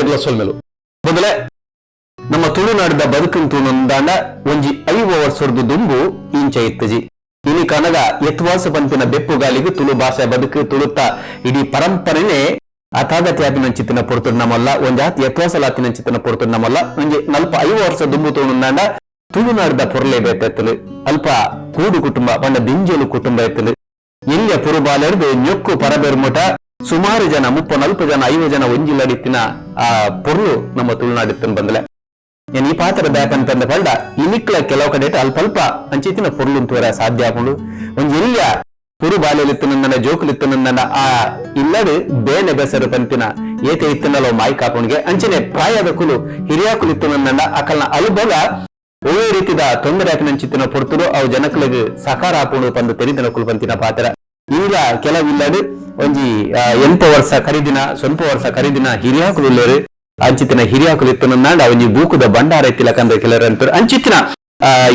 ಮಾತೆರೆಗ್ಲ ಸೊಲ್ಮೆಲು. ಮೊದಲೇ ನಮ್ಮ ತುಳುನಾಡಿದ ಬದುಕಿನ ತೂನೊಂದಾಂಡ ಒಂಜಿ 50 ವರ್ಷದ ದುಂಬು ಇಂಚ ಇತ್ತಜಿ. ಇನಿ ಕನಗ ಎತ್ವಾಸ ಪನ್ಪಿನ ಬೆಪ್ಪುಗಾಲಿಗೆ ತುಳು ಭಾಷೆ ಬದುಕು, ತುಳುತ್ತ ಇಡೀ ಪರಂಪರೆನೆ ಅತಾಗತಿ ಆಪಿನಂಚಿತ್ತಿನ ಪೊರ್ತುಡು ನಮಲ್ಲ, ಒಂಜಾತ್ ಎತ್ವಾಸಲಾತಿನಂಚಿತ್ತಿನ ಪೊರ್ತುಡು ನಮಲ್ಲ. ಒಂಜಿ 40 50 ವರ್ಷ ದುಂಬು ತೂನುಂದಾಂಡ ತುಳುನಾಡಿದ ಪೊರ್ಲೆ ಬೇತೆತ್ತಲು. ಅಲ್ಪ ಕೂಡು ಕುಟುಂಬ ಪಂಡ ದಿಂಜಲು ಕುಟುಂಬ ಎತ್ತಲು. ಎಲ್ಯ ಪುರುಬಾಲೆರ್ದು ñೊಕ್ಕು ಪರಬೆರ್ಮುಟ ಸುಮಾರು ಜನ, 30 40 ಜನ, 50 ಜನ ಒಂಜಿಲ್ಲಡಿತ್ತಿನ ಆ ಪೊರ್ಲು ನಮ್ಮ ತುಳುನಾಡಿತ್ತನ್ ಬಂದಲೆ. ಏನ್ ಈ ಪಾತ್ರ ದಾಪಂತಂದ ಪಂಡ ಇನಿಕ್ಲ ಕೆಲವು ಕಡೆ ಅಲ್ಪ ಅಲ್ಪ ಅಂಚಿತ್ತಿನ ಪೊರ್ಲು ತೋರ ಸಾಧ್ಯ ಆಪುಂಡು. ಒಂಜಿ ಎಲ್ಯ ಪುರು ಬಾಲೆಲಿತ್ತು ನಂದ, ಜೋಕುಲಿತ್ತು ನಂದ, ಆ ಇಲ್ಲಡು ಬೇನೆ ಬೆಸರು ಪಂತಿನ ಏತೆ ಇತ್ತನಲೋ ಮಾಯಿ ಕಾಪುಣಿಗೆ. ಅಂಚನೆ ಪ್ರಾಯದ ಕುಲು ಹಿರಿಯಾಕುಲಿತ್ತು ನಂದ ಅಕಲ್ನ ಅನುಭವ ಒಳ್ಳೆ ರೀತಿದ ತೊಂದರೆ ಆಪಿನಂಚಿತ್ತಿನ ಪೊರ್ತುಡು ಅವು ಜನಕುಲೆಗ್ ಸಕಾರ ಆಪುಂಡು ಪಂದು ತೆರಿದಿನ ಕುಲು ಪಂತಿನ ಪಾತ್ರ. ಈಗ ಕೆಲವು ಇಲ್ಲಡು ಒಂಜಿ 80 ವರ್ಷ ಕರಿದಿನ, ಸ್ವಲ್ಪ ವರ್ಷ ಕರಿದಿನ ಹಿರಿಯಾಕುಲು ಉಲ್ಲೇರು. ಅಂಚಿತ್ತಿನ ಹಿರಿಯಾಕುಲು ಇತ್ತು ನಂದಾಂಡ ಒಂಜಿ ಬೂಕುದ ಭಂಡಾರ ಇತ್ತಿಲಕಂದ ಕೆಲವರು ಅಂತಾರೆ. ಅಂಚಿತ್ತಿನ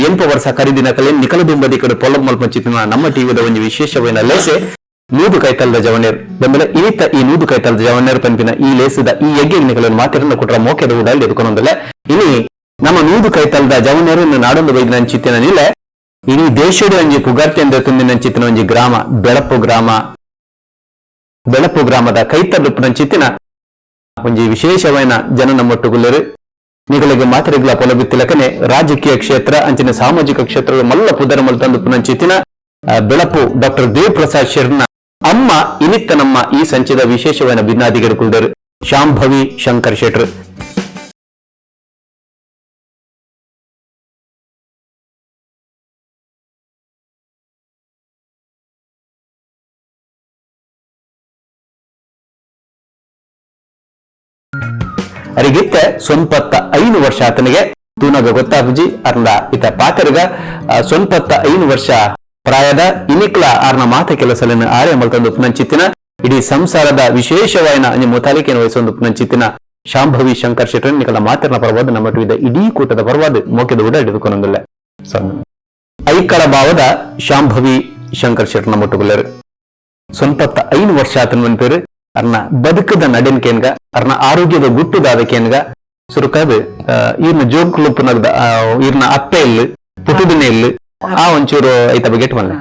80 ವರ್ಷ ಕರಿದಿನ ಕಲೆ ನಿಕಲ ದುಂಬದಿ ಕಡೆ ಪೊಲಬ್ ಮಲ್ಪಂಚಿತ್ತಿನ ನಮ್ಮ ಟಿವಿದ ಒಂಜಿ ವಿಶೇಷವಾದ ಲೇಸೆ ನೂದು ಕೈತಲ್ದ ಜವನೇರ್ ಬಂದಲೆ. ಇನಿತ ಈ ನೂದು ಕೈತಲ್ದ ಜವನೇರ್ ಪನ್ಪಿನ ಈ ಲೇಸದ ಈ ಯಜ್ಞ ನಿಕಲನ್ನು ಮಾತಿರನ್ನ ಕೊಟ್ರ ಮೋಕೆದ ಉಡಾಲ್ ಎದುಕೊಂಡೊಂದಲೆ. ಇನಿ ನಮ್ಮ ನೂದು ಕೈತಲ್ದ ಜವನೇರು ನಾಡೊಂದು ಬೈದಿನ ಅಂಚಿತ್ತಿನ ನಿಲೆ ಇಡೀ ದೇಶದ ಒಂಜಿ ಪುಗರ್ತೆ ತುಂಬಿನ ಅಂಚಿತ್ತಿನ ಒಂಜಿ ಗ್ರಾಮ ಬೆಳಪು ಗ್ರಾಮ. ಬೆಳಪು ಗ್ರಾಮದ ಕೈತಲ್ಲುಪ್ಪುನಂಚಿತ್ತಿನ ಒಂಜಿ ವಿಶೇಷವಾದ ಜನ ನಮ್ಮೊಟ್ಟುಗುಲ್ಲೆರು. ನಿಗಳಿಗೆ ಮಾತೆರೆಗ್ಲ ಪೊಲಬಿತ್ತಿಲಕನೆ ರಾಜಕೀಯ ಕ್ಷೇತ್ರ ಅಂಚಿನ ಸಾಮಾಜಿಕ ಕ್ಷೇತ್ರದ ಮಲ್ಲ ಪುದರ ಮಲ್ತಂದು ಬೆಳಪು ಡಾಕ್ಟರ್ ದೇವ್ ಪ್ರಸಾದ್ ಶೆರ್ನ ಅಮ್ಮ ಇನಿತ್ತ ನಮ್ಮ ಈ ಸಂಚಿದ ವಿಶೇಷವಾದ ಬಿನ್ನಾದಿಗಳು ಕುಲ್ದರು, ಶಾಂಭವಿ ಶಂಕರ್ ಶೆಟ್ರು. ಅರಿಗಿತ್ತ ಸೊನ್ಪತ್ತ 5 ವರ್ಷ ಆತನಿಗೆ. ತೂನಗ ಗೊತ್ತಾಪುಜಿ ಅರ್ನ ಇತ ಪಾತೆರ್ಗ ಸೊನ್ಪತ್ತ 5 ವರ್ಷ ಪ್ರಾಯದ ಇನಿಕ್ಲ ಆರ್ನ ಮಾತ ಕೆಲಸలను ಆರ್ಯ ಮಲ್ತಂದು ಪುನಂಚಿತ್ತಿನ, ಇಡೀ ಸಂಸಾರದ ವಿಶೇಷವಾಯಿನ ಅಂಜಿ ಮುತಾಲಿಕೆಯನ್ನು ವಹಿಸೊಂದು ಪುನಂಚಿತ್ತಿನ ಶಾಂಭವಿ ಶಂಕರ್ ಶೆಟ್ಟರ್ ನಿಕಲ ಮಾತಿನ ಪರವಾದ, ನಮ್ಮ ಟುವಿದ ಇಡೀ ಕೂಟದ ಪರವಾದ ಮೋಕೆದ ಉಡ ಹಿಡಿದುಕೊಂಡೊಂದಿಲ್ಲ. ಐಕಳ ಭಾವದ ಶಾಂಭವಿ ಶಂಕರ್ ಶೆಟ್ಟರ್ನ ಮುಟ್ಟುಗುಲ್ಲರು. ಸೊನ್ಪತ್ತ 5 ವರ್ಷ ಆತನ ಮನ್ಪೇರು. ಅರ್ನ ಬದುಕದ ನಡೆನ್ಕೇನ್ಗ, ಅರ್ನ ಆರೋಗ್ಯದ ಗುಟ್ಟುದಾದಕೇನ್ಗ ಸುರುಕಾದ ಈರ್ನ ಜೋಕುಲು ಪುನಗ್ದ ಈರ್ನ ಅಪ್ಪೆ ಇಲ್ಲು, ಪುಟುದಿನ ಇಲ್ಲು, ಆ ಒಂಚೂರು ಐತ ಬಗ್ಗೆ ಬಂದ.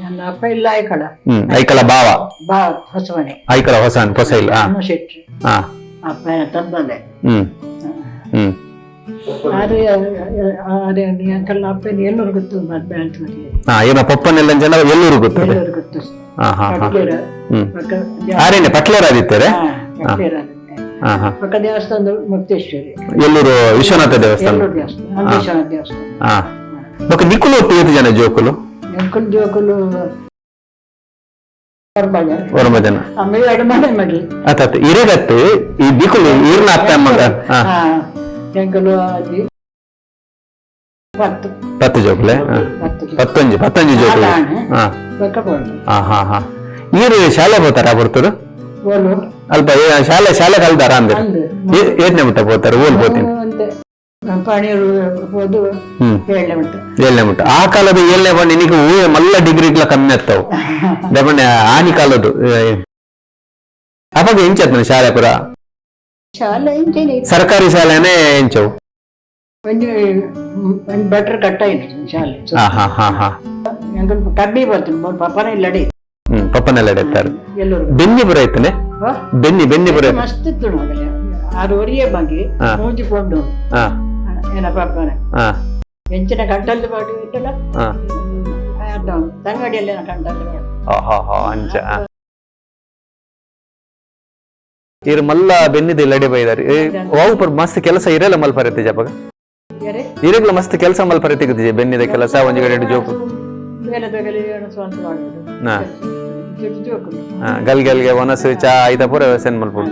ನನ್ನ ಅಪ್ಪ ಇಲ್ಲ ಐಕಳ. ಐಕಳ ಬಾವ. ಬಾ ಹೊಸಮನೆ. ಐಕಳ ಹೊಸ ಹೊಸ ಇಲ್ಲ. ನಾನು ಶೆಟ್ಟಿ. ಅಪ್ಪ ತಂದೆ. ಹ್ಮ್ ಹ್ಮ್ ಆದ್ರೆ ಆದ್ರೆ ಅಂಕಲ್ ಅಪ್ಪ ಎಲ್ಲರೂ ಗೊತ್ತು ಬ್ಯಾಂಕ್. ಏನ ಪಪ್ಪನೆಲ್ಲ ಜನ ಎಲ್ಲರೂ ಗೊತ್ತದೆ. ಎಲ್ಲರೂ ಗೊತ್ತು. ಹಾ ಹಾ ಹಾ ಪಟ್ಲೇರ. ಪಕ್ಕ ಆರೇನೆ ಪಟ್ಲೇರ್ ಆದಿತ್ತಾರೆ. ಪಟ್ಲೇರ. ಹಾ ಹಾ ಪಕ್ಕ ದೇವಸ್ಥಾನ ಮುಕ್ತೇಶ್ವರಿ. ಎಲ್ಲೂರು ವಿಶ್ವನಾಥ ದೇವಸ್ಥಾನ. ಎಲ್ಲೂರು ದೇವಸ್ಥಾನ, ವಿಶ್ವನಾಥ ದೇವಸ್ಥಾನ. ಬೊಕ ನಿಕುಲು ಒಟ್ಟು ಏತ್ ಜನ ಜೋಕುಲು? ಎಂಕುಲು ಜೋಕುಲು ಹೊರಬಾಗ. ಒರ್ಂಬ ಜನ. ಆಮೇಲೆ ಎರಡು ಮನೆ ಮಗಿ. ಆತಾತ್ ಇರೆಗತ್ತು ಈ ದಿಕುಲು ಈರ್ನ ಅತ್ತ ಅಮ್ಮಗ. ಎಂಕುಲು ಅಜ್ಜಿ 10. 10 ಜೋಕುಲೆ. 10. ಪತ್ತೊಂಜಿ ಪತ್ತೊಂಜಿ ಜೋಕುಲು. ಬೊಕ್ಕ ಪೋಂಡು. ಹಾ ಹಾ ಹಾ ಈರು ಶಾಲೆ ಹೋತಾರ ಬರ್ತರು? ಓಲು? ಅಲ್ಪ ಶಾಲೆ ಶಾಲೆ ಕಲ್ದಾರ ಅಂದ್ರೆ? ಅಂದು. ಏಟ್ನೆ ಮುಟ್ಟ ಹೋತಾರೆ? ಓಲ್ ಹೋತೀನಿ? ಅಂತೆ ಪಾಣಿಯರು ಹೋದು. 7ನೇ ಮಟ್ಟ. 7ನೇ ಮುಟ್ಟ. ಆ ಕಾಲದ 7ನೇ ಬಣ್ಣ ಇನ್ನೀಗ ಊ ಮಲ್ಲ ಡಿಗ್ರಿಗ್ಲ ಕಮ್ಮಿ ಆಗ್ತಾವು ದಬಣ್ಣ ಆನಿ ಕಾಲದ್ದು. ಅವಾಗ ಎಂಚತ್ ಶಾಲೆ ಪುರ? ಶಾಲೆ ಇಂಚೇನೆ. ಸರ್ಕಾರಿ ಶಾಲೆನೇ ಎಂಚವು? ಒಂಜಿ ಒಂಜಿ ಬಟ್ರ್ ಕಟ್ಟ ಇತ್ತು ಶಾಲೆ. ಹಾ ಹಾ ಹಾ ಹಾ ಎಂಕುಲು ಕಬ್ಬಿ ಬರ್ತೀನಿ ಪಪ್ಪನ ಇಲ್ಲಡೆ. ಪಪ್ಪನೆಲ್ಲ ಎತ್ತಾರೆ. ಎಲ್ಲರೂ. ಬೆನ್ನಿ ಪುರ ಐತನೆ? ಬೆನ್ನಿ ಬೆನ್ನಿ ಪುರ. ಮಸ್ತ್ ಇತ್ತು ನೋಡಲೆ. 6:30 ಬಾಗಿ ಮೂಜಿ ಕೊಂಡು. ಏನ ಪಪ್ಪನ ಎಂಚಿನ ಕಂಟಲ್ಲಿ ಪಾಡಿ ಇಟ್ಟಲ್ಲ. ತಂಗಡಿಯಲ್ಲಿ ಕಂಟಲ್ಲಿ ಪಾಡು. ಹಾ ಹಾ ಅಂಚ ಇರ್ ಮಲ್ಲ ಬೆನ್ನಿದ ಇಲ್ಲಡೆ ಬೈದಾರಿ. ವಾವು ಪರ್ ಮಸ್ತ್ ಕೆಲಸ ಇರಲ್ಲ ಮಲ್ಪರತೆ ಜಪಗ. ಯಾರೇ? ಇರಗ್ಲ ಮಸ್ತ್ ಕೆಲಸ ಮಲ್ಪರತೆ ತಿಗುದಿಜೆ, ಬೆನ್ನಿದ ಕೆಲಸ ಒಂಜಿ ಕಡೆ ಜೋಕು. ಬೇಲೆ ತಗಲಿ ಸ್ವಂತ ಮಾಡೋದು. ಜೋಕುಲು. ಗಲ್ ಗಲ್ಗೆ ಒನಸು ಚಾ ಐತ ಪೂರ ವ್ಯವಸ್ಥೆ ಮಲ್ಪುಡು.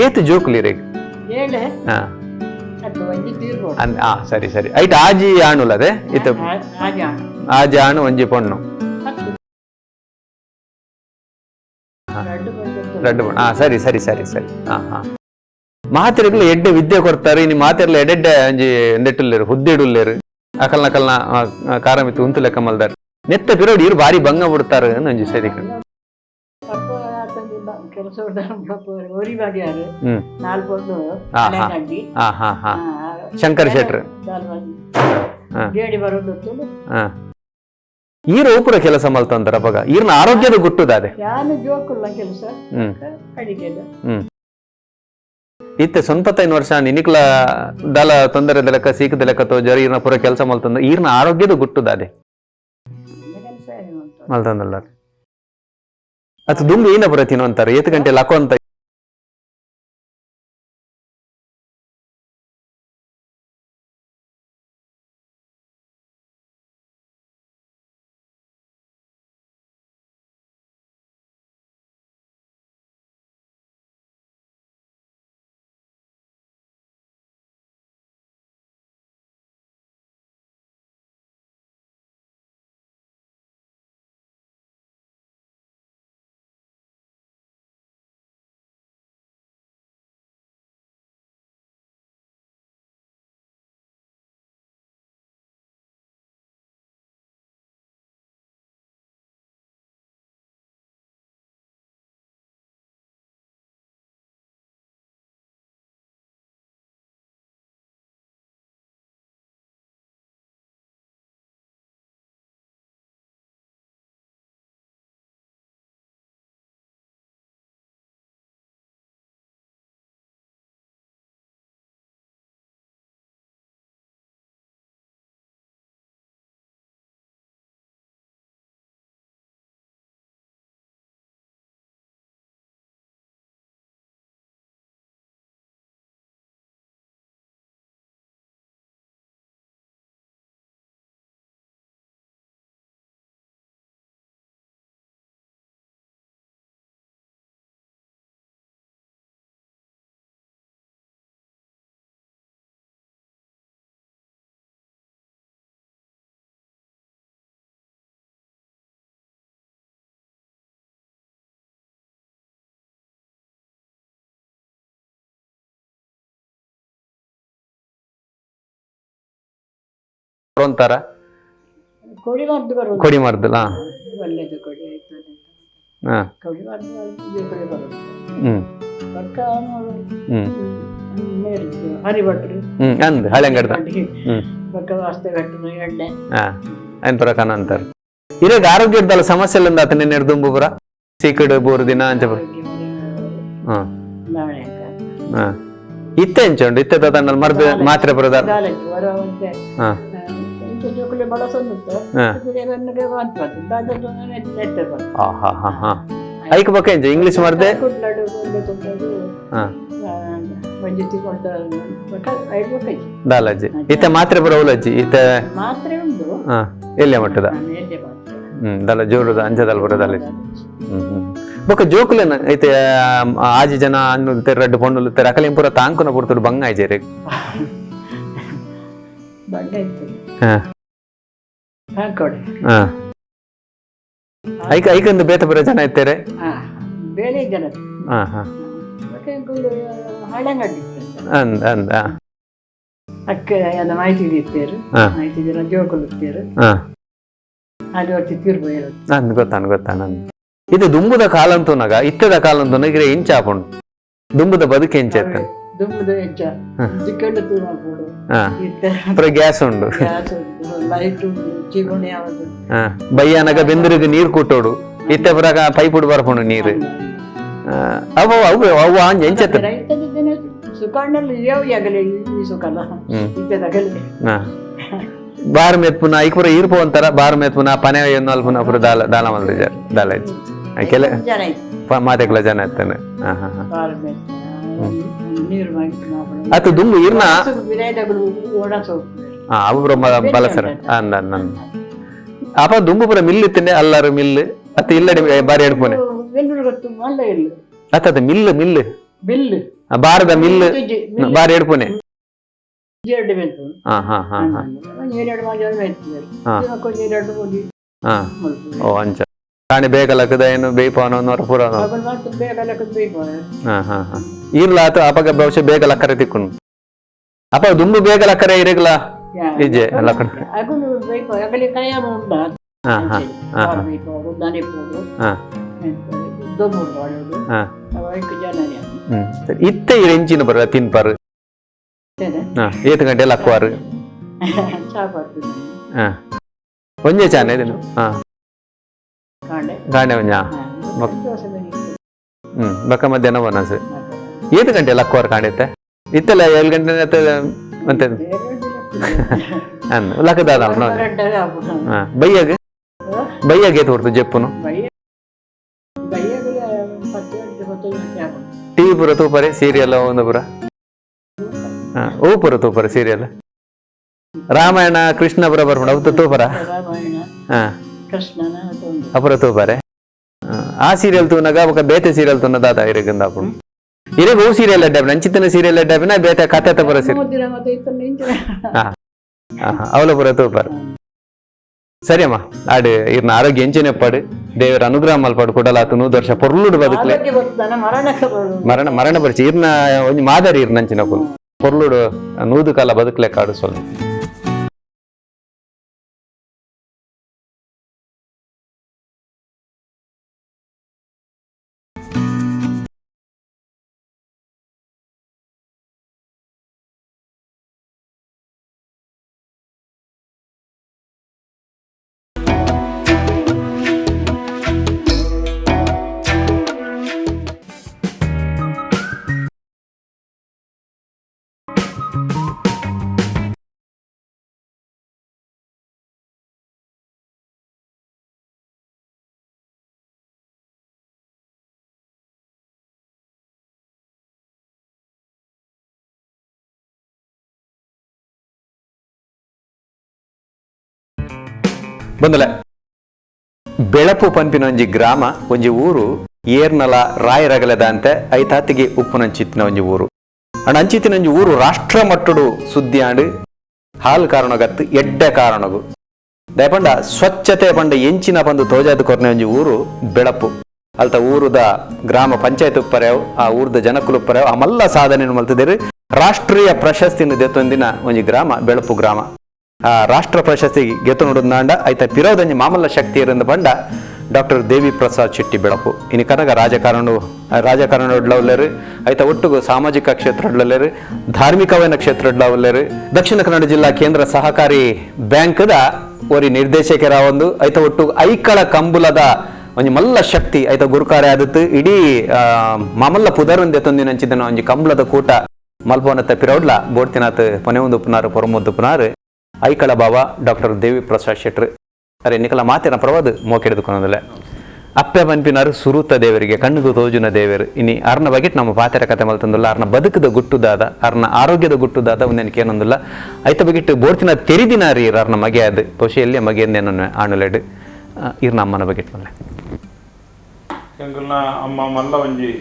ಏತ್ ಜೋಕುಲು ಇರೆಗ್? ಏಳೆ. ಅದು ಒಂಜಿ ತೀರ್ಬೋದು. ಸರಿ ಸರಿ, ಐಟ್ ಆಜಿ ಆಣುಲ ಅದೇ ಇತ್ತ? ಆಜಿ ಆಣು. ಆಜಿ ಆಣು ಒಂಜಿ ಪೊಣ್ಣು. 10. ರಡ್ಡು ಪೊಣ್ಣು. ರಡ್ಡು ಪೊಣ್ಣು. ಸರಿ ಸರಿ ಸರಿ ಸರಿ. ಹಾ ಹಾ ಮಾತೆರೆಗ್ಲ ಎಡ್ಡೆ ವಿದ್ಯೆ ಕೊಡ್ತಾರೆ. ಇನಿ ಮಾತೆರ್ಲ ಎಡೆಡ್ಡೆ ಒಂಜಿ ನೆಟ್ಟುಲ್ಲೇರು, ಹುದ್ದೆಡುಲ್ಲೇರು. ಅಕಲ್ನ ಅಕಲ್ನ ಕಾರಮಿತ್ತು ಉಂತು ಲೆಕ್ಕ ಮಲ್ದಾರ್. ನೆತ್ತ ಪಿರೋಡ್ ಇರು ಬಾರಿ ಭಂಗ ಬಿಡ್ತಾರೆ ಒಂಜಿ ಸರಿ. ಅಪ್ಪ ಆತಂದಿ ಕೆಲಸ. ಕೆಲಸ ಒರಿ ಬಗೆಯಾರು ನಾಲ್ಕು ಒಂದು ಹಳೆಗಡ್ಡಿ. ಹಾ ಹಾ ಹಾ ಶಂಕರ್ ಶೆಟ್ರು. ಗೇಡಿ ಬರೋದು. ಈರ ಉಪುರ ಕೆಲಸ ಮಲ್ತಂತಾರ ಅಪಗ ಈರ್ನ ಆರೋಗ್ಯದ ಗುಟ್ಟುದಾದೆ. ಯಾನು ಜೋಕುಲ್ಲ ಕೆಲಸ ಅಡಿಗೆದ. ಇತ್ತೆ 95 ವರ್ಷ ನಿನಿಕ್ಲ ದಲ ತೊಂದರೆ ದಲಕ ಸೀಕ ದಲಕ ತೋಜಾರ ಈರ್ನ ಪೂರ ಕೆಲಸ ಮಲ್ತಂದ ಈರ್ನ ಆರೋಗ್ಯದ ಗುಟ್ಟುದಾದೆ. ಕೆಲಸ ಮಲ್ತಂದಲ್ಲ ಅದು ದುಂಬು ಏನ ಪುರ ತಿನ್ನುವಂತಾರೆ ಏತ್ ಗಂಟೆ ಲಕೋ ಅಂತ. ಅಂತಾರ ಕೊಡಿ ಮದ್ದು ಬರೋದು. ಕೊಡಿ ಮರ್ದಲ್ಲ. ಒಳ್ಳೇದು ಕೊಡಿ ಆಯ್ತು. ಕೊಡಿ ಮದ್ದು ಕೊಡಿ ಬರೋದು. ಪಕ್ಕ ಹರಿಭಟ್ರು. ಅಂದ್ ಹಳೆಂಗಡ್ದ. ಪಕ್ಕ ವಾಸ್ತೆ ಭಟ್ರು ಎಣ್ಣೆ. ಏನ್ ಪ್ರಕಾರ ಅಂತಾರೆ ಇರಾಗ ಆರೋಗ್ಯದಲ್ಲ ಸಮಸ್ಯೆ ಇಲ್ಲ ಆತ ನಿನ್ನೆ ದುಂಬುಪುರ ಸೀಕಡ್ ಬೋರು ದಿನ ಅಂಚ ಇತ್ತೆ ಎಂಚ ಉಂಟು ಇತ್ತೆ ತನ್ನ ಮರ್ದ ಮಾತ್ರೆ ಬರೋದ. ಐಕ್ ಬಕ್ಕ ಎಂಚ ಇಂಗ್ಲಿಷ್ ಮರ್ದೆ. ದಾಲಜ್ಜಿ ಇತ್ತೆ ಮಾತ್ರೆ ಬರೋಲಜ್ಜಿ ಇತ್ತೆ ಮಾತ್ರೆ ಉಂಟು. ಎಲ್ಲೇ ಮಟ್ಟದ ದಲ ಜೋರುದ ಅಂಚದಲ್ ಬರೋದಲ್ಲ. ಬೊಕ್ಕ ಜೋಕುಲೇನ ಐತೆ ಆಜಿ ಜನ ಅನ್ನು ರಡ್ಡು ಪೊಣ್ಣುಲು ತೆರ ಅಕಲೇಂ ಪೂರ ತಾಂಕುನ ಪುರ್ತುಡು ಬಂಗ ಆಯ್ಜೇರಿ. ಬಂಗ ಇತ್ತು. ಐಕ ಐಕಂದು ಬೇತ ಪೂರ ಜನ ಇತ್ತೇರೆ. ಬೇರೆ ಜನ. ಅಂದ್ ಅಂದ್ ಅಕ್ಕ ಎಲ್ಲ ಮಾಹಿತಿ ಇತ್ತೇರು ಮಾಹಿತಿ ಜನ ಜೋಕುಲು ಇತ್ತೇರು ಅಲ್ಲಿ ಹೊತ್ತಿ ತೀರ್ಪು. ಅಂದ್ ಗೊತ್ತಾನ ಗೊತ್ತಾನ. ಇದು ದುಂಬುದ ಕಾಲ ಅಂತೂನಾಗ ಇತ್ತದ ಕಾಲ ಅಂತೂನಾಗ ಇರೆ ಇಂಚ ಆಪುಂಡು ದುಂಬುದ ಬದುಕು ಎಂಚ ಇತ್ತು. ದುಂಬುದ ಎಂಚ ಚಿಕ್ಕಂಡು ತೂಮಾಪುಡು. ಪೂರ ಗ್ಯಾಸ್ ಉಂಡು. ಗ್ಯಾಸ್ ಉಂಟು, ಲೈಟ್ ಉಂಟು, ಚಿಗುಣಿ ಯಾವುದು. ಬಯ್ಯಾನಗ ಬೆಂದರಿಗೆ ನೀರು ಕೂಟೋಡು ಇತ್ತೆ ಪುರ ಪೈಪುಡು ಬರ್ಪುಂಡು ನೀರು. ಅವು ಅವು ಅವು ಅಂಜ ಎಂಚ ಸುಖಾಂಡಲ್ಲಿ ಯಾವ ಆಗಲಿ ಈ ಸುಖಲ್ಲ ಇತ್ತದಾಗಲಿ. ಬಾರ್ ಮೆತ್ಪುನ ಐಕ್ ಪೂರ ಈರ್ಪು ಅಂತಾರ ಬಾರ್ ಮೆತ್ಪುನ ಪನೆ ಅಲ್ಪುನ ಪೂರ ದಾಲ ದಾಲ ಮಲ್ದಿಜಾರ್ ದಾಲ ಕೆಲ ಮಾತೆಕ್ಲ ಜನ ಇತ್ತಾನೆ. ಅತು ದುಂಬು ಈರ್ನ ಅವು ಪೂರ ಬಲಸರ ಅಂದ ಅಂದ ಅಪ ದುಂಬು ಪೂರ ಮಿಲ್ ಇತ್ತಂಡೆ ಅಲ್ಲಾರು ಮಿಲ್ ಅತ್ತ ಇಲ್ಲಡೆ ಬಾರಿ ಎಡ್ಪುನೆ ಅತ್ತ ಅತ್ತ ಮಿಲ್ ಮಿಲ್ ಬಾರದ ಮಿಲ್ ಬಾರಿ ಎಡ್ಪುನೆ. ಓ ಅಂಚ ಕಾಣಿ ಬೇಗ ಲಕ್ಕದ ಏನು ಬೇಯ್ಪಾನೋ ಅನ್ನೋರು ಪೂರ ಈರ್ಲ ಆತ ಅಪಗ ಬಹುಶಃ ಬೇಗ ಲಕ್ಕರೆ ತಿಕ್ಕುನು ಅಪ ದುಂಬು ಬೇಗ ಲಕ್ಕರೆ ಇರಗ್ಲ ಇಜ್ಜೆ ಲಕ್ಕಣ. ದೊಮ್ಮುಡು ಪಾಡೋಡು. ಹಾ. ಐಕ್ ಜನನೇ. ಸರಿ, ಇತ್ತೆ ಇರ್ ಎಂಚಿನ ಬರ ತಿನ್ಪಾರು? ಹಾ, ಏತ್ ಗಂಟೆ ಲಕ್ವಾರು? ಚಾ ಪಡ್ತೀನಿ. ಹಾ, ಒಂಜೆ ಚಾನೆ ಇದನ್ನು. ಹಾ. ಕಾಂಡೆ. ಗಾಂಡೆ ಒಂಜಾ. ದೋಸೆ ಬೆನಿತ್ತು. ಬಕ್ಕ ಮಧ್ಯಾಹ್ನ ಬನಸ್. ಏತ್ ಗಂಟೆ ಲಕ್ವಾರು ಕಾಂಡೆತ್ತೆ? ಇತ್ತೆಲ್ಲ 7 ಗಂಟೆ ಮತ್ತೆ ಅನ್ ಲಕ್ಕದಾದ. ಹಾ, ಬೈಯಾಗ ಬೈಯಾಗ ಏತ್ ಹೊರ್ತು ಜೆಪ್ಪುನು? ಟಿವಿ ಪೂರ ತೂಪರೆ, ಸೀರಿಯಲ್ ಒಂದು ಪೂರ? ಹಾ, ಓ ಪೂರ ತೂಪರೆ ಸೀರಿಯಲ್? ರಾಮಾಯಣ ಕೃಷ್ಣ ಪುರ ಬರ್ಪುಂಡು, ಅವು ತೂಪರ? ರಾಮಾಯಣ. ಹಾ. ಕೃಷ್ಣನ ಅದೊಂದು. ಅಪುರ ತೂಪರೆ. ಆ ಸೀರಿಯಲ್ ತೂನಗ ಬೊಕ ಬೇತೆ ಸೀರಿಯಲ್ ತೂನ ದಾದ ಇರೆಗಂದ ಅಪುಂಡು? ಇರೆಗ್ ಓ ಸೀರಿಯಲ್ ಅಡ್ಡಾಪಿನ? ಅಂಚಿತ್ತನ ಸೀರಿಯಲ್ ಅಡ್ಡಾಪಿನ, ಬೇತೆ ಕತೆ ಪೂರ ಸೀರಿಯಲ್? ಮೂರು ದಿನ ಮತ್ತೆ ಇತ್ತು ನಿಂತಿನ. ಹಾ ಆಹಾ, ಅವಲ ಪೂರ ತೂಪರ್. ಸರಿ ಅಮ್ಮ, ಆಡು ಇರ್ನ ಆರೋಗ್ಯ ಎಂಚಿನೆಪ್ಪಾಡು, ದೇವರ ಅನುಗ್ರಹ ಮಲ್ಪಾಡು, ಕುಡಲಾತು 100 ವರ್ಷ ಪೊರ್ಲುಡು ಬದುಕ್ಲೆ. ಆರೋಗ್ಯ ಬರ್ತದಾನ, ಮರಣಕ್ಕೆ ಬರುದು. ಮರಣ ಮರಣ ಪರಿಚಯ ಇರ್ನ ಒಂಜಿ ಮಾದರಿ ಇರ್ನ ಅಂಚಿನ ಪೊರ್ಲುಡು 100 ಕಾಲ ಬದುಕ್ಲೆ ಕಾಡು ಸೊಲ್. ಬಂದಲೆ ಬೆಳಪು ಪನ್ಪಿನ ಒಂಜಿ ಗ್ರಾಮ, ಒಂಜಿ ಊರು. ಏರ್ನಲ ರಾಯರಗಲದ ಅಂತೆ ಐತಾತಿಗೆ ಉಪ್ಪುನಂಚಿತ್ತಿನ ಒಂಜಿ ಊರು. ಅಂಡ್ ಅಂಚಿತ್ತಿನ ಒಂಜಿ ಊರು ರಾಷ್ಟ್ರ ಮಟ್ಟಡು ಸುದ್ದಿ ಆಂಡ್. ಹಾಲ್ ಕಾರಣಗತ್ತು, ಎಡ್ಡೆ ಕಾರಣಗು. ದಯಪಂಡ ಸ್ವಚ್ಛತೆ ಪಂಡ ಎಂಚಿನ ಪಂದು ತೋಜಾದ ಕೊರ್ನೆ ಒಂಜಿ ಊರು ಬೆಳಪು. ಅಲ್ತ ಊರುದ ಗ್ರಾಮ ಪಂಚಾಯತ್ ಉಪ್ಪರೆವು, ಆ ಊರದ ಜನಕುಲು ಉಪ್ಪರೆವು, ಆ ಮಲ್ಲ ಸಾಧನೆ ಮಲ್ತಿದ್ದೇರು. ರಾಷ್ಟ್ರೀಯ ಪ್ರಶಸ್ತಿನ ದೆತ್ತೊಂದಿನ ಒಂಜಿ ಗ್ರಾಮ ಬೆಳಪು ಗ್ರಾಮ. ಆ ರಾಷ್ಟ್ರ ಪ್ರಶಸ್ತಿ ಗೆತ್ತು ನೋಡುದಾಂಡ ಐತ ಪಿರೋದಂಜಿ ಮಾಮಲ್ಲ ಶಕ್ತಿ ಇರಂದು ಪಂಡ ಡಾಕ್ಟರ್ ದೇವಿ ಪ್ರಸಾದ್ ಶೆಟ್ಟಿ ಬೆಳಪು. ಇನ್ನು ಕನಗ ರಾಜಕಾರಣ ರಾಜಕಾರಣಡ್ಲವ್ಲೇರು, ಐತ ಒಟ್ಟುಗು ಸಾಮಾಜಿಕ ಕ್ಷೇತ್ರಡ್ಲಲ್ಲೇರು, ಧಾರ್ಮಿಕವೈನ ಕ್ಷೇತ್ರಡ್ಲವ್ಲೇರು. ದಕ್ಷಿಣ ಕನ್ನಡ ಜಿಲ್ಲಾ ಕೇಂದ್ರ ಸಹಕಾರಿ ಬ್ಯಾಂಕ್ದ ಒರಿ ನಿರ್ದೇಶಕರ ಒಂದು, ಐತ ಒಟ್ಟು ಐಕಳ ಕಂಬುಲದ ಒಂಜಿ ಮಲ್ಲ ಶಕ್ತಿ, ಐತ ಗುರುಕಾರೆ ಆದತ್ತು. ಇಡೀ ಮಾಮಲ್ಲ ಪುದರಂದೆ ತಂದಿನಂಚಿದನ ಒಂಜಿ ಕಂಬಳದ ಕೂಟ ಮಲ್ಪವನತ್ತ ಪಿರೌಡ್ಲ ಬೋಡ್ತಿನಾಥ್ ಪೊನೆ ಒಂದು ಉಪ್ಪುನಾರು ಪೊರಮೊದ್ದು ಉಪ್ಪುನಾರು ಐಕಳ ಬಾಬಾ ಡಾಕ್ಟರ್ ದೇವಿ ಪ್ರಸಾದ್ ಶೆಟ್ರು. ಅರೆ ನಿಕಲ ಮಾತಿನ ಪ್ರವಾದ ಮೋಕೆಡ್ದುಕೊನದಲ್ಲ. ಅಪ್ಪೆ ಪನ್ಪಿನಾರು ಸುರುತ ದೇವರಿಗೆ ಕಣ್ಣುಗು ತೋಜುನ ದೇವರು. ಇನಿ ಅರ್ನ ಬಗ್ಗೆ ನಮ್ಮ ಪಾತೆರ ಕತೆ ಮಲ್ತಂದುಲ್ಲ. ಅರ್ನ ಬದುಕದ ಗುಟ್ಟುದಾದ, ಅರ್ನ ಆರೋಗ್ಯದ ಗುಟ್ಟುದಾದ ಒಂದೇನಕ್ಕೆ ಏನೊಂದಿಲ್ಲ. ಐತ ಬಗಿಟ್ಟು ಬೋಡ್ತಿನ ತೆರಿದಿನಾರಿ ಅರ್ನ ಮಗೆ ಅದು ಬಹುಶಃ ಎಲ್ಲಿಯ ಮಗೆ ಆಣುಲೆಡ್ ಇರ್ನ ಅಮ್ಮನ ಬಗೆಟ್ ಮಲ್ಲೆ. ಎಂಕಲ್ನ ಅಮ್ಮ ಮಲ್ಲ ಒಂಜಿ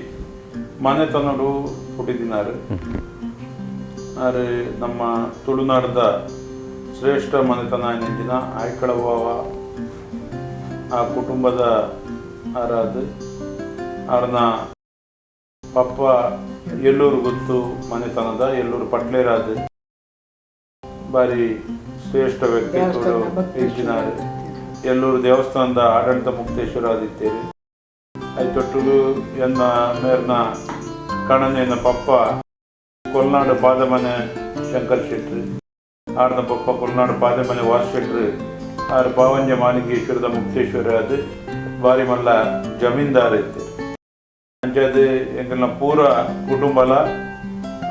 ಮನೆತನಡು ಪುಟ್ಟಿದಿನಾರು. ಆರು ನಮ್ಮ ತುಳುನಾಡದ ಶ್ರೇಷ್ಠ ಮನೆತನ ನೆಂಜಿನ ಆಯ್ಕಳ ಬಾವ ಆ ಕುಟುಂಬದ ಆರಾದ. ಆರ್ನ ಪಪ್ಪ ಎಲ್ಲೂರು ಗೊತ್ತು ಮನೆತನದ ಎಲ್ಲೂರು ಪಟ್ಲೇರಾದ ಬಾರಿ ಶ್ರೇಷ್ಠ ವ್ಯಕ್ತಿತ್ವಗಳು ಇಜ್ಜಿನಾರು. ಎಲ್ಲೂರು ದೇವಸ್ಥಾನದ ಆಡಳಿತ ಮುಕ್ತೇಶ್ವರ ಆದಿತ್ತೇರಿ. ಐತೊಟ್ಟುಗು ಎನ್ನ ಮೇರ್ನ ಕಣನೆಯನ್ನ ಪಪ್ಪ ಕೊಲ್ನಾಡು ಪಾದಮನೆ ಶಂಕರ್ ಶೆಟ್ರು, ಆರ್ನ ಪಪ್ಪ ಕೊಲ್ನಾಡು ಪಾದಮನೆ ವಾಸ್ ಶೆಟ್ರು, ಆರ್ ಪಾವಂಜ ಮಾಲಿಂಗೇಶ್ವರದ ಮುಕ್ತೇಶ್ವರ ಅದು ಬಾರಿ ಮಲ್ಲ ಜಮೀನ್ದಾರ ಇತ್ತು. ಅಂಚಾದ ಎಂಕಲ್ನ ಪೂರ ಕುಟುಂಬಲ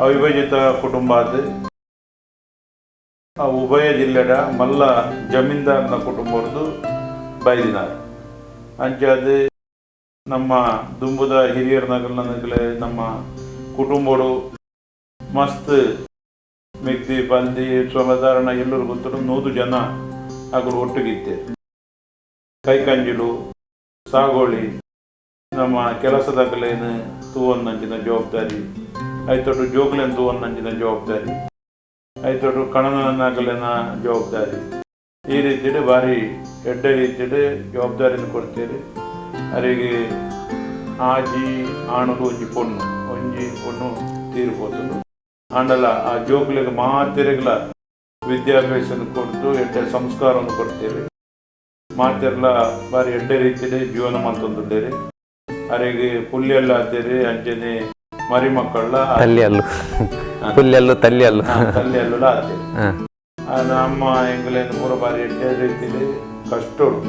ಅವಿಭಜಿತ ಕುಟುಂಬ ಅದು. ಆ ಉಭಯ ಜಿಲ್ಲೆಡ ಮಲ್ಲ ಜಮೀನ್ದಾರನ ಕುಟುಂಬದ್ದು ಬೈದಿನಾರ್. ಅಂಚಾದ ನಮ್ಮ ದುಂಬುದ ಹಿರಿಯರ ನಗಲ್ನ ನಮ್ಮ ಕುಟುಂಬಡು ಮಸ್ತ್ ಮಿಗ್ದಿ ಪಲ್ದಿ ಸಾಧಾರಣ ಎಲ್ಲರೂ ಗೊತ್ತುಂಟು, 100 ಜನ ಅಗಳು ಒಟ್ಟಿಗಿತ್ತೆ. ಕೈಕಂಜಿಲು ಸಾಗೋಳಿ ನಮ್ಮ ಕೆಲಸದಾಗಲೇನು ತೂವನ್ನಂಚಿನ ಜವಾಬ್ದಾರಿ, ಐತೊಟ್ಟು ಜೋಕ್ಲೇನು ತೂವನ್ನಂಚಿನ ಜವಾಬ್ದಾರಿ, ಐತೊಟ್ಟು ಕಣನಗಲೇನ ಜವಾಬ್ದಾರಿ, ಈ ರೀತಿಡು ಭಾರಿ ಎಡ್ಡೆ ರೀತಿಡು ಜವಾಬ್ದಾರಿನ ಕೊಡ್ತೀರಿ. ಅರಿಗೆ ಆಜಿ ಆಣುಲು, ಒಂಜಿ ಪೊಣ್ಣು, ಒಂಜಿ ಪೊಣ್ಣು ತೀರ್ಪೋತುಂಡು. ಆಂಡಲ ಆ ಜೋಕ್ಲೆಗ್ ಮಾತೆರೆಗ್ಲ ವಿದ್ಯಾಭ್ಯಾಸನ ಕೊಡ್ತು ಎಡ್ಡೆ ಸಂಸ್ಕಾರವನ್ನು ಕೊಡ್ತೇವೆ. ಮಾತೆರ್ಲ ಬಾರಿ ಎಡ್ಡೆ ರೀತಿಯಲ್ಲಿ ಜೀವನ ಮಲ್ತೊಂದುಲ್ಲೆರ್. ಅರೆಗೆ ಪುಲ್ಯಲ್ಲ ಆತೇರಿ ಅಂಚನೆ ಮರಿ ಮಕ್ಕಳ ತಲ್ಲಿ ಅಲ್ಲು ಪುಲ್ಯಲ್ಲು ತಲ್ಲಿ ಅಲ್ಲು. ತಲ್ಲಿ ಅಲ್ಲುಲ ಆತೇರಿ. ನಮ್ಮ ಎಂಗ್ಲೇನು ಪೂರ ಬಾರಿ ಎಡ್ಡೆ ರೀತಿಲಿ ಕಷ್ಟೋಡು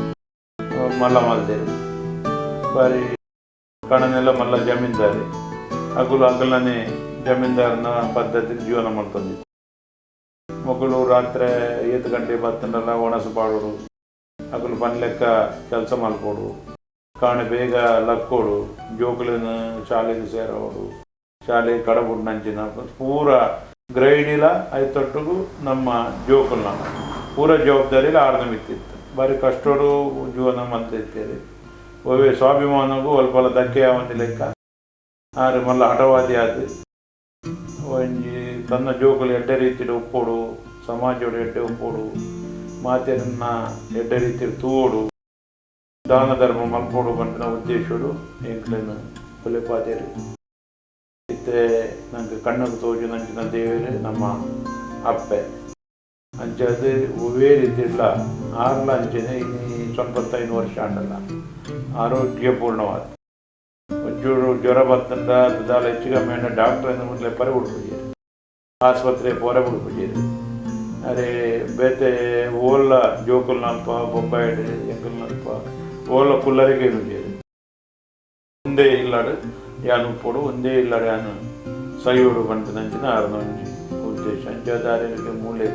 ಮಲ್ಲ ಮಲ್ದೇರಿ. ಬಾರಿ ಕಣನೆಲ್ಲ ಮಲ್ಲ ಜಮೀನ್ದಾರಿ ಅಗುಲು ಅಗಲನೆ ಜಮೀನ್ದಾರನ ಪದ್ಧತಿ ಜೀವನ ಮಾಡ್ತಂದಿತ್ತು. ಮಕ್ಕಳು ರಾತ್ರಿ 8 ಗಂಟೆ ಬತ್ತಂಡಲ್ಲ ಒಣಸು ಪಾಡೋಡು, ಅಗಲು ಪನ್ಲೆಕ್ಕ ಕೆಲಸ ಮಲ್ಪೋಡು, ಕಾಣೆ ಬೇಗ ಲಕ್ಕೋಡು, ಜೋಕುಲಿನ ಶಾಲೆಗೆ ಸೇರೋಡು, ಶಾಲೆ ಕಡಬುಡ್ ನಂಚಿನ ಪೂರ ಗ್ರಹಿಣಿಲ ಐತೊಟ್ಟಿಗೂ ನಮ್ಮ ಜೋಕುಲ್ನ ಪೂರ ಜವಾಬ್ದಾರಿಲ ಆರ್ನ ಮಿತ್ತಿತ್ತು. ಬಾರಿ ಕಷ್ಟೋಡು ಜೀವನ ಮಲ್ತಿತ್ತೇರಿ. ಒವ್ವೆ ಸ್ವಾಭಿಮಾನಗೂ ಅಲ್ಪಲ ಧಕ್ಕೆ ಯಾವಂದಿ ಲೆಕ್ಕ ಆರು ಮಲ್ಲ ಹಠವಾದಿ ಆದ್ ಒಂಜಿ ತನ್ನ ಜೋಕುಲು ಎಡ್ಡೆ ರೀತಿಡ್ ಉಪ್ಪೋಡು, ಸಮಾಜೋಡು ಎಡ್ಡೆ ಉಪ್ಪೋಡು, ಮಾತೆರನ್ನ ಎಡ್ಡೆ ರೀತಿಡ್ ತೂವೋಡು, ದಾನ ಧರ್ಮ ಮಲ್ಪೋಡು ಪನ್ಪಿನ ಉದ್ದೇಶೋಡು ಎಂಕ್ಲೆನ್ ಬುಲೆಪಾದೆರ್. ಇತ್ತೆ ನಂಗೆ ಕಣ್ಣು ತೋಜುನಂಚಿನ ದೇವೆರ್ ನಮ್ಮ ಅಪ್ಪೆ. ಅಂಚಾದ್ ಒವ್ವೇ ರೀತಿಡ್ಲ ಆರ್ಲ ಅಂಚನೆ ಇನಿ 95 ವರ್ಷ ಆಂಡಲ ಆರೋಗ್ಯಪೂರ್ಣವಾದ. ಒಂಚೂರು ಜ್ವರ ಬತ್ತಂಡ ದಾಲ ಹೆಚ್ಚು ಕಮ್ಮಿ ಆಂಡ ಡಾಕ್ಟರ್ ಲೆಪ್ಪರೆ ಬುಡ್ಪುಜೆರ್, ಆಸ್ಪತ್ರೆ ಪೋರೆ ಬುಡ್ಪುಜೆರ್. ಅರೆ ಬೇತೆ ಓಲ್ಲ ಜೋಕುಲ್ನಲ್ಪ ಬೊಂಬಾಯಿಡ್ ಎಂಕಲ್ನಲ್ಪ ಓಲ್ಲ ಕುಲ್ಲರೆ ಕೇನುಜೆರ್. ಒಂದೇ ಇಲ್ಲಡ್ ಯಾನ್ ಉಪ್ಪೊಡು, ಒಂದೇ ಇಲ್ಲಡ್ ಯಾನ್ ಸೈಯೋಡು ಪನ್ಪಿನಂಚಿನ ಆರ್ನ ಒಂಜಿ ಉದ್ದೇಶ. ಅಂಚಾದ್ ಆರೆಗ್ ಮೂಲೆ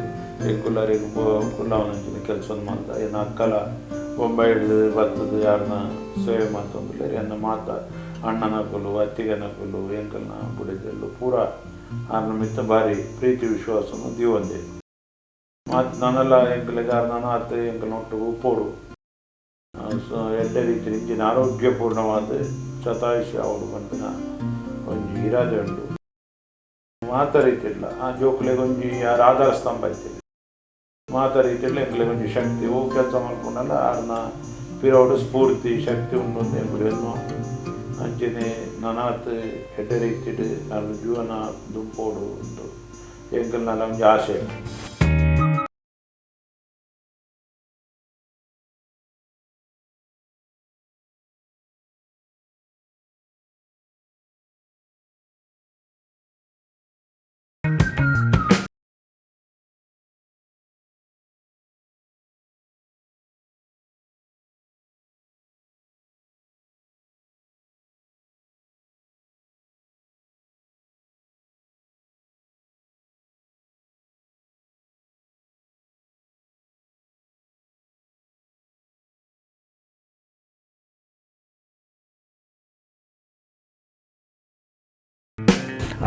ಎಂಕುಲರೆಗ್ ಕುಲ್ಲವನಂಚಿನ ಕೆಲಸ ಮಲ್ತ. ಎನ್ನ ಅಕ್ಕಲ ಬೊಂಬಾಯಿಡ್ ಬತ್ತದ್ ಆರ್ನ ಸೇವೆ ಮಲ್ತೊಂದುಲ್ಲೆರ್. ಎನ್ನ ಮಾತ ಅಣ್ಣನಕುಲು ಅತ್ತಿಗೆನಕುಲು ಎಂಕಲ್ನ ಬುಡೆದಿಲ್ಲು ಪೂರ ಆರ್ನ ಮಿತ್ತ್ ಬಾರಿ ಪ್ರೀತಿ ವಿಶ್ವಾಸನು ದೀವೊಂದೆರ್. ಮಾತ ನನಲ ಎಂಕಲೆಗ್ ಆರ್ ನನಾತ್ ಎಂಕಲ್ನ ಒಟ್ಟುಗು ಉಪ್ಪೊಡು, ಎಡ್ಡೆ ರೀತಿ ಇಂಚಿನ ಆರೋಗ್ಯಪೂರ್ಣವಾದ ಶತಾಯುಷಿ ಆವೊಡು ಪನ್ಪಿನ ಒಂಜಿ ಇರಾದೆ ಉಂಡು. ಮಾತ ರೀತಿಡ್ಲ ಆ ಜೋಕುಲೆಗ್ ಒಂಜಿ ಆರ್ ಆಧಾರ ಸ್ತಂಭ ಇತ್ತೆರ್. ಮಾತ ರೀತಿಡ್ಲ ಎಂಕ್ಲೆಗ್ ಒಂಜಿ ಶಕ್ತಿ. ಓ ಕೆಲಸ ಮಲ್ಪುಂಡಲ ಆರ್ನ ಪಿರವುಡು ಸ್ಫೂರ್ತಿ ಶಕ್ತಿ ಉಂಡು ಅಂದ್ ಎಂಕುಲು ಎನ್ನುವ. ಅಂಚನೆ ನನಾತ್ ಎಡ್ಡೆ ರೀತಿಡ್ ಆರ್ನ ಜೀವನ ದುಂಪೋಡು ಉಂದು ಎಂಕಲ್ನಲ ಒಂಜಿ ಆಶೆ.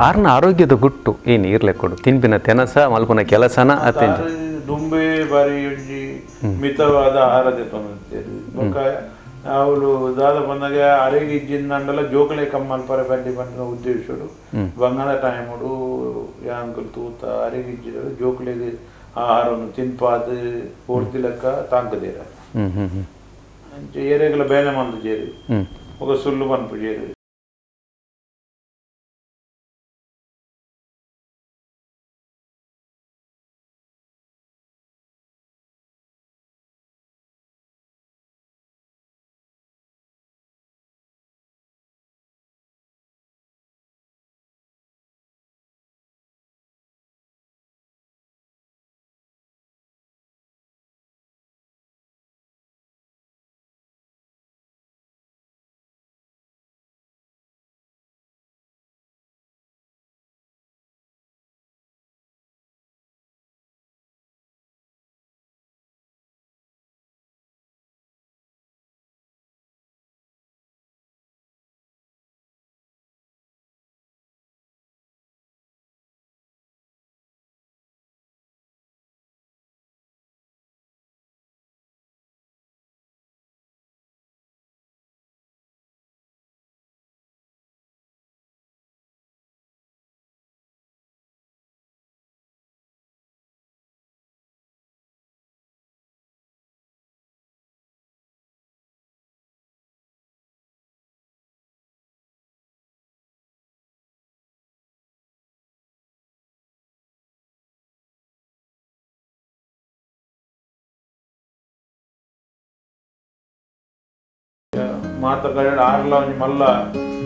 ಆರ್ನ ಆರೋಗ್ಯದ ಗುಟ್ಟು ಏನ್ ಇರ್ಲೆ ಕೊಡು ತಿನ್ಪಿನ ತೆನಸ ಮಲ್ಪುನ ಕೆಲಸನ ಅತ್ತೆಂಚ? ದುಂಬೆ ಬಾರಿ ಒಂಜಿ ಮಿತವಾದ ಆಹಾರ ದೆತ್ತೊಂದಿತ್ತೆರ್. ಬೊಕ್ಕ ಅವ್ಲು ದಾದ ಪನ್ನಗ ಅರೆಗ್ ಇಜ್ಜಿಂದಂಡಲ ಜೋಕುಲೆ ಕಮ್ಮಿ ಮಲ್ಪರೆ ಬಲ್ಲಿ ಪನ್ಪಿನ ಉದ್ದೇಶಡು ಬಂಗದ ಟೈಮುಡು ಯಾಂಕುಲು ತೂತ ಅರೆಗ್ ಇಜ್ಜಿಡ ಜೋಕುಲೆಗ್ ಆಹಾರವನ್ನು ತಿನ್ಪಾದ್ ಪೂರ್ತಿ ಲೆಕ್ಕ ತಾಂಕುದೆರ್. ಹ್ಮ್ ಹ್ಮ್ ಹ್ಮ್ ಅಂಚ ಏರೆಗ್ಲ ಬೇನೆ ಮಲ್ದುಜೆರ್, ಬೊಕ ಸುಳ್ಳು ಪನ್ಪುಜೆರ್. ಮಾತ ಕಡೆ ಆರ್ಲ ಒಂಜಿ ಮಲ್ಲ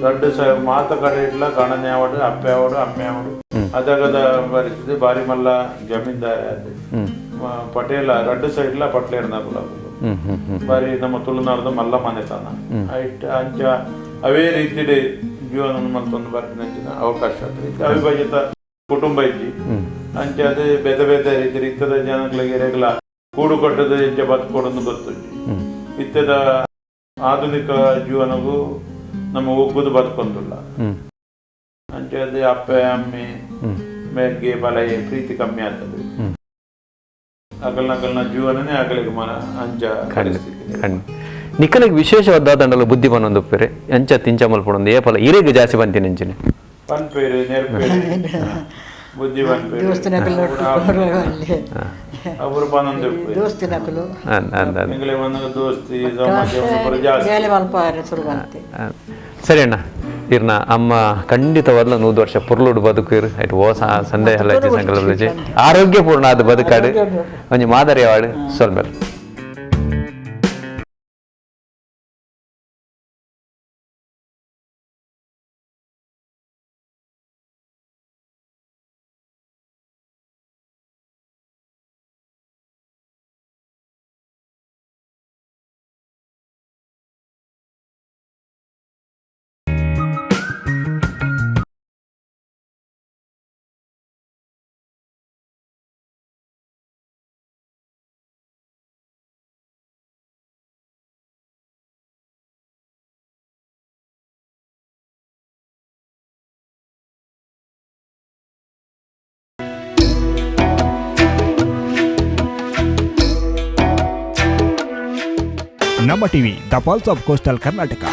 ರಡ್ಡ್ ಮಾತ ಕಡೆ ಇಡ್ಲ ಗಣನೆ ಆವಡು, ಅಪ್ಪೆ ಆವಡು, ಅಮ್ಮೆ ಆವಡು. ಅದಗದ ಪರಿಸ್ಥಿತಿ ಬಾರಿ ಮಲ್ಲ ಜಮೀನ್ದಾರ ಅದು. ಪಟೇಲ ರಡ್ಡ್ ಸೈಡ್ಲ ಪಟ್ಲೇರ್ನಕುಲು ಅಕುಲು. ಹ್ಮ್ ಹ್ಮ್ ಹ್ಮ್ ಬಾರಿ ನಮ್ಮ ತುಳುನಾಡ್ದ ಮಲ್ಲ ಮನೆತನ ಐಟ್. ಅಂಚ ಅವೇ ರೀತಿಡ್ ಜೀವನ ಮಲ್ತೊಂದು ಬರ್ಪಿನಂಚಿನ ಅವಕಾಶ ಆತ್ರಿ. ಇತ್ತೆ ಅವಿಭಜಿತ ಕುಟುಂಬ ಇಜ್ಜಿ. ಅಂಚ ಅದು ಬೇತೆ ಬೇತೆ ರೀತಿ ಇತ್ತದ ಜನಗಳಿಗೆ ರೆಗ್ಲ ಕೂಡು ಕಟ್ಟದ ಇಂಚ ಬದುಕೊಡೊಂದು ಗೊತ್ತುಂಜಿ. ಇತ್ತದ ಆಧುನಿಕ ಜೀವನಗೂ ನಮ್ಮ ಒಗ್ಗುದು ಬದುಕೊಂದುಲ್ಲ. ಅಂಚ ಅದು ಅಪ್ಪೆ ಅಮ್ಮೆ ಮೆಗ್ಗೆ ಬಲಯೆ ಪ್ರೀತಿ ಕಮ್ಮಿ ಆಗ್ತದೆ. ಅಗಲ್ನಗಲ್ನ ಜೀವನನೇ ಅಗಲಿಗೆ ಮನ ಅಂಚ ಪರಿಸ್ಥಿತಿ. ಖಂಡಿತ. ನಿಕ್ಕನಿಗೆ ವಿಶೇಷವಾದ ದಂಡಲು ಬುದ್ಧಿ ಬನ್ನೊಂದು ಉಪ್ಪೇರೆ ಎಂಚ ತಿಂಚ ಮಲ್ಪಡೊಂದು ಏಪಲ ಇರೆಗ್ ಜಾಸ್ತಿ ಬಂತೀನಿ ಅಂಚಿನ. ಪನ್ಪೇರು ನೆರ್ಪೇರು ಬುದ್ಧಿ ಪನ್ಪೇರು. ದೋಸ್ತಿನಕುಲು ಅಲ್ಲಿ. ಅವರು ಪನ್ನೊಂದು ಉಪ್ಪೇರು. ದೋಸ್ತಿನಕುಲು. ಅಂದ್ ಅಂದ್ ಅಂದ್. ಎಂಗ್ಲೆ ಬಂದಾಗ ದೋಸ್ತಿ ಸಮಾಜ ಪೂರ ಜಾಸ್ತಿ. ಬೇಲೆ ಮಲ್ಪಾರೆ ಶುರು ಬಂತೆ. ಸರಿ ಅಣ್ಣ, ಇರ್ನ ಅಮ್ಮ ಖಂಡಿತವಾದ್ಲ 100 ವರ್ಷ ಪುರ್ಲುಡು ಬದುಕಿರು. ಐಟ್ ಓ ಸಂದೇಹ ಇಲ್ಲ ಇಜ್ಜಿ ಸಂಕಲ್ಪ ಇಜ್ಜಿ. ಆರೋಗ್ಯಪೂರ್ಣ ಆದ ಬದುಕಾಡು, ಒಂಜಿ ಮಾದರಿ ಆವಾಡು. ಸೊಲ್ಮೆಲ್. Namma TV, the pulse of coastal Karnataka.